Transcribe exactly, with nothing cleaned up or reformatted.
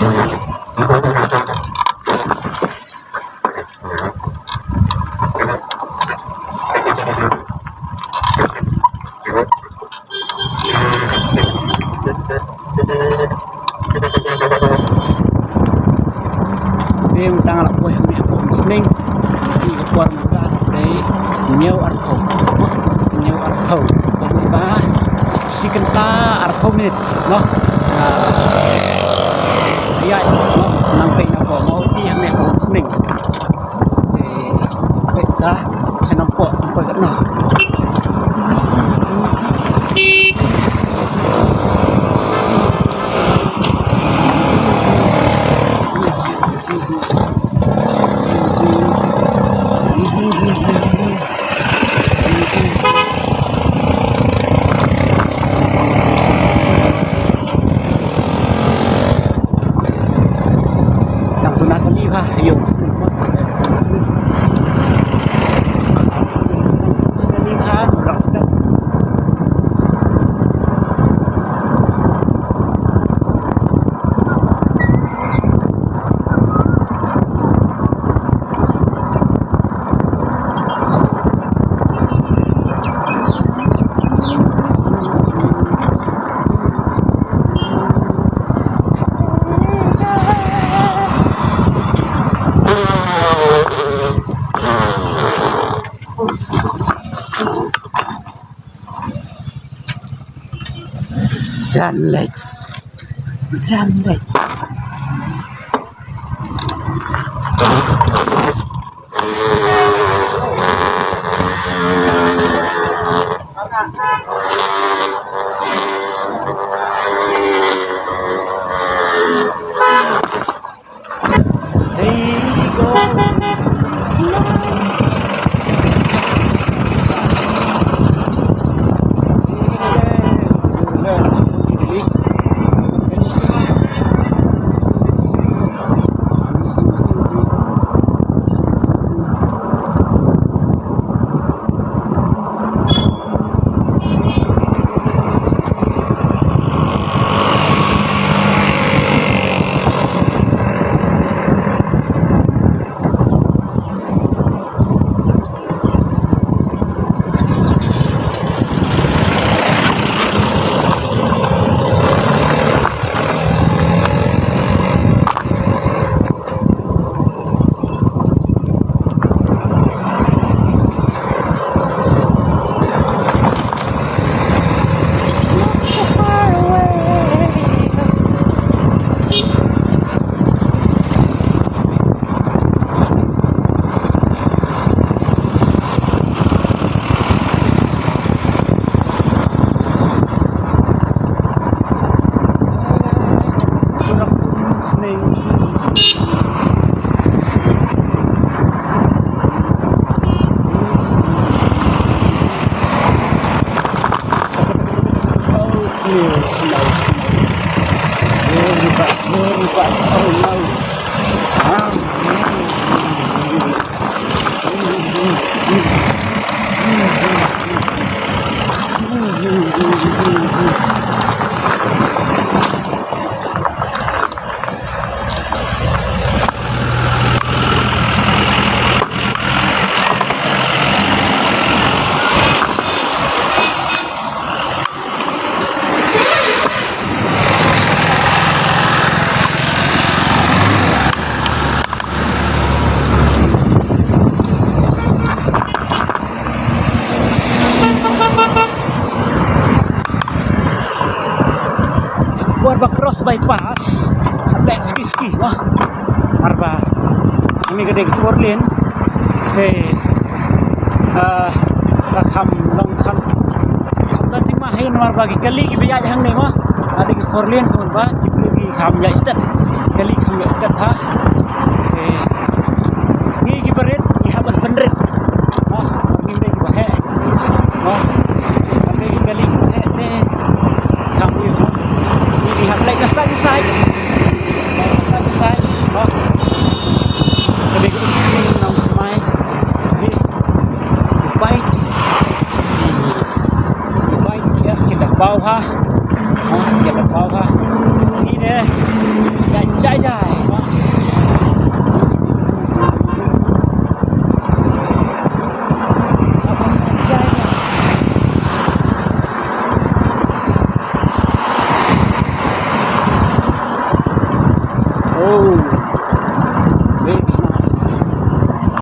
Te mynta nga la poi hangne hapoh Umsning. Te ka por mynta dei hynñiew arphew. Hynñiew arphew. Te mynta shi kynta arphew minit, noh. Ah, ïa, noh, nangta nga poi, nga poi hangne hapoh Umsning. Te peit sa, sa nang poi, nang poi kat noh. Nang tu nak ni ha, ayo. Jan leit. Jan leit. Por ba cross bypass, ha bleh ski ski, wah. Mar ba, ini ka dei ka four lane, te, ah, ba kham long kham, kham don jingma hi, mar ba ki kali ki ba ïaid hangne mo. Ka dei ka four lane, te mar ba ki briew ki kham ïaid stet, kali kham ïaid stet ha. Te ngi ki barit ngi hap ban pynrit. Mo, ngi dei ki ba heh. Mo, ngi dei ki kali ki ba heh te. Kham ïa mo. Ngi hap leit ka side ka side. Leit ka side ka side. Mo. Ka dei ka umsning nongkmie. Ngi bike. Bike, yes, kita bau ha. Ha, kita bau ha. Ni deh. Ya, jai Oh.